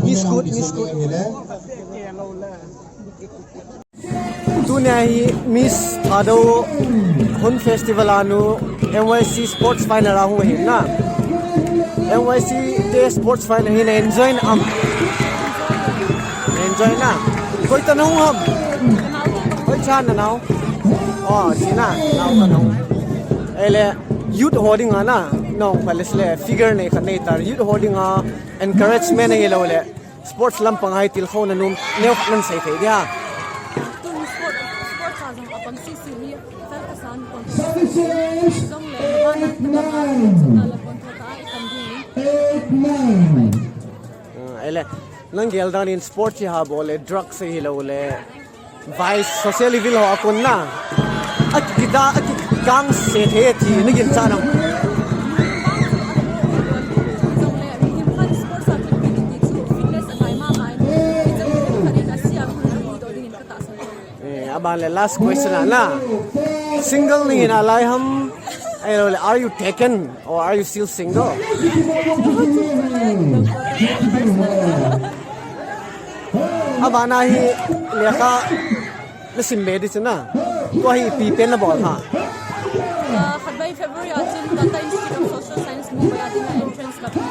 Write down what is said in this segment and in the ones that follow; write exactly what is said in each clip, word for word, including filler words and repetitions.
Miss Kut, Miss Kut. Tunia hi Miss Thadou Hun Festival a nu M Y C Sports Final a hung ahi na. M Y C te Sports Final hi na enjoy na am? Enjoy na. Koi toh na hung ham? Koi chan na nau? Oh, si na. Nau toh na hung. Ele youth ho dinga na. Nong palace le figure nei khat nei tar. Youth ho dinga encouragement ahi lou le. Sports lampang a hi tilkhouna nom neo khat nan sei thei dia? Tun sport, sports a jong apang sisi hi fel kasan kon. Jong le, bana tama a, chuna la kon thota a, i kan ding. Ah, ele, nang gel dan in sports hi ha bol le, drugs hi lou le. Vice, social evil ho a kon na. Akikida, akikang se the thi, na ginchat nam? Eh, aban le last question a na. Single nahi nalai ham? Ahilou le, are you taken? Or are you still single? Abana hi lekha na sim be di chu na. Tua hi ipi pen na bol ha? Ah, khatvei February a chun Tata Institute of Social Science Mumbai a dinga entrance ka pe in.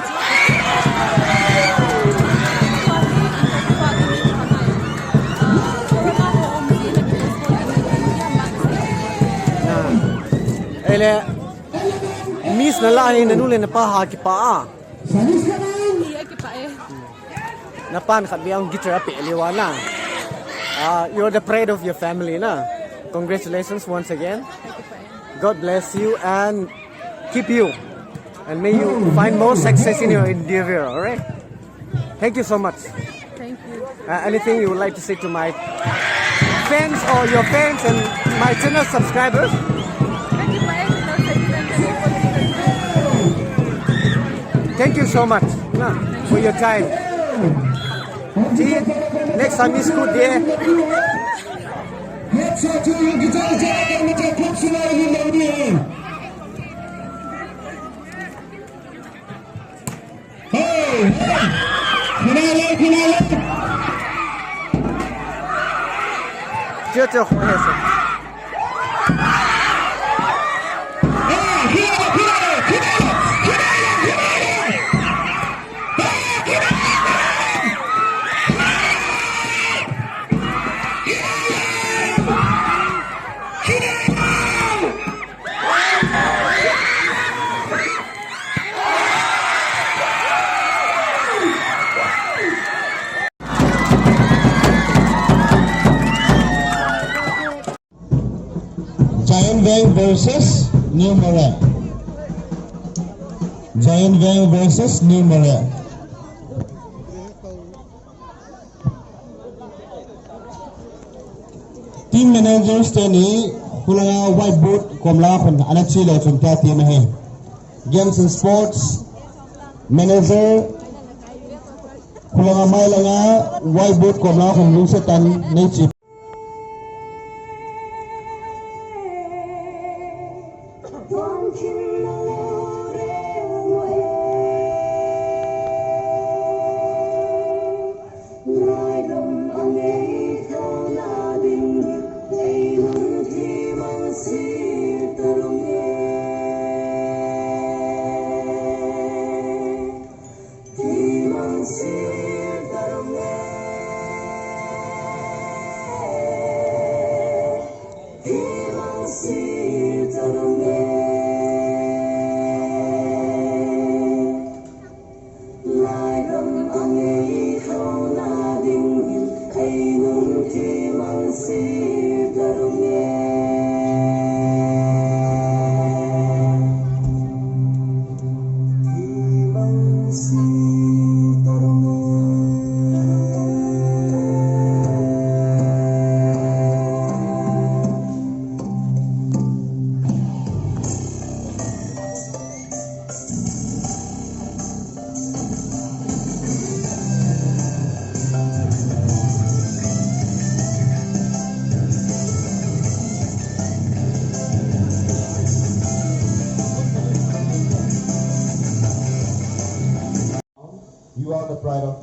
Tua hi interview a ding in ka ngai. Ah, corona ho um ji na ki postpone ding in India ma ka sei. Ah. Ele, Miss na la hi na nu le na pa ha kipah a? Hi a kipah e. Na pan khat vei ang guitar a pe liu a na. Ah, you're the pride of your family na. Congratulations once again. God bless you and keep you. And may you find more success in your endeavor, all right? Thank you so much. Thank you. Uh, anything you would like to say to my fans or your fans and my channel subscribers? Thank you so much, na, for your time. See you next time, Miss Kut, dear. Giant Veng versus New Moreh. Giant Veng versus New Moreh. Team managers teni khulanga whiteboard kom langa khun ana che lou chun tia team ahi. Games and Sports manager khulanga mai langa whiteboard kom langa khun lungset tah in nei che.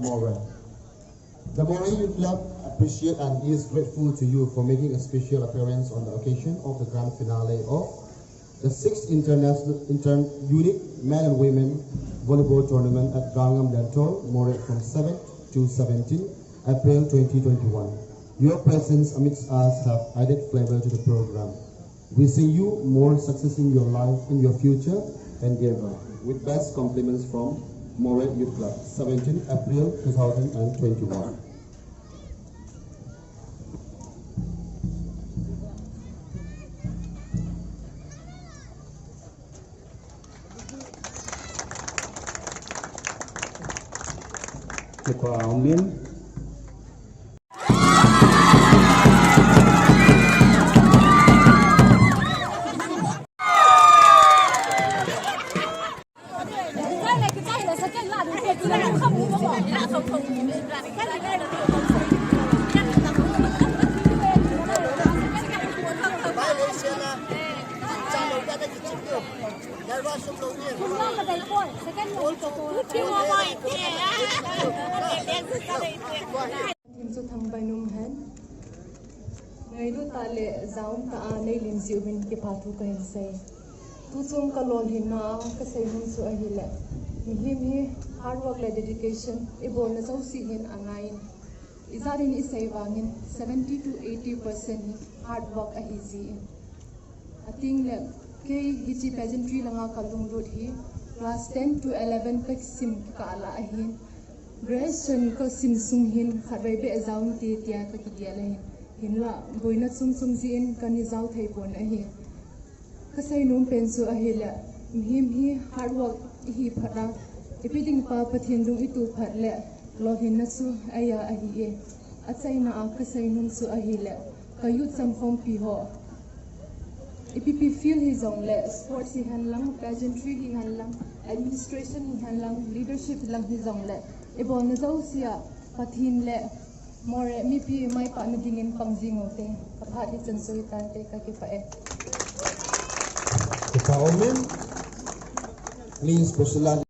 Moreh. The Moreh Youth Club appreciate and is grateful to you for making a special appearance on the occasion of the grand finale of the sixth International Inter Unique Men and Women Volleyball Tournament at Galngam Lentol, Moreh, from seventh to seventeenth April twenty twenty-one. Your presence amidst us have added flavor to the program. Wishing you more success in your life, in your future endeavor. With best compliments from Moreh Youth Club, seventeenth April two thousand and twenty-one. Kipa umin. Themchu thangvah in umhen. Ngailut tah le jaum tah a nei lim jeh uvin kipa thu kahin sei. Tuchung ka lolhinna a kasei nom chu ahile, mihem hi hard work le dedication, ibolna jouse hin angai in. Ijat in isei vangin seventy to eighty percent hi hard work ahi jin. Ating le, kei hiche pageantry langa kalunglut hi class ten to eleven kasim kikah lah ahin. Graduation kasim sung hin khatvei beh jaum te tia kakigel ahin. Hinla, boina chom chom jeh in kana jao thei pon ahi. Kasei nom pen chu ahile, mihem hi hard work ihi phat a, ipi ding pa Pathen lung itu phat le, lolhinna chu eija ahi e. Achaina a kasei nom chu ahile, ka youth changkhompi ho, ipi pi field hijongle, sports hihen lang, pageantry hihen lang, administration hihen lang, leadership lang hijongle, ibolna jouse a Pathen le Moreh mipi maipahna dingin pang jing ute. Kaphat hichan chu hitante, kakipah e. Kipa umin. Please, special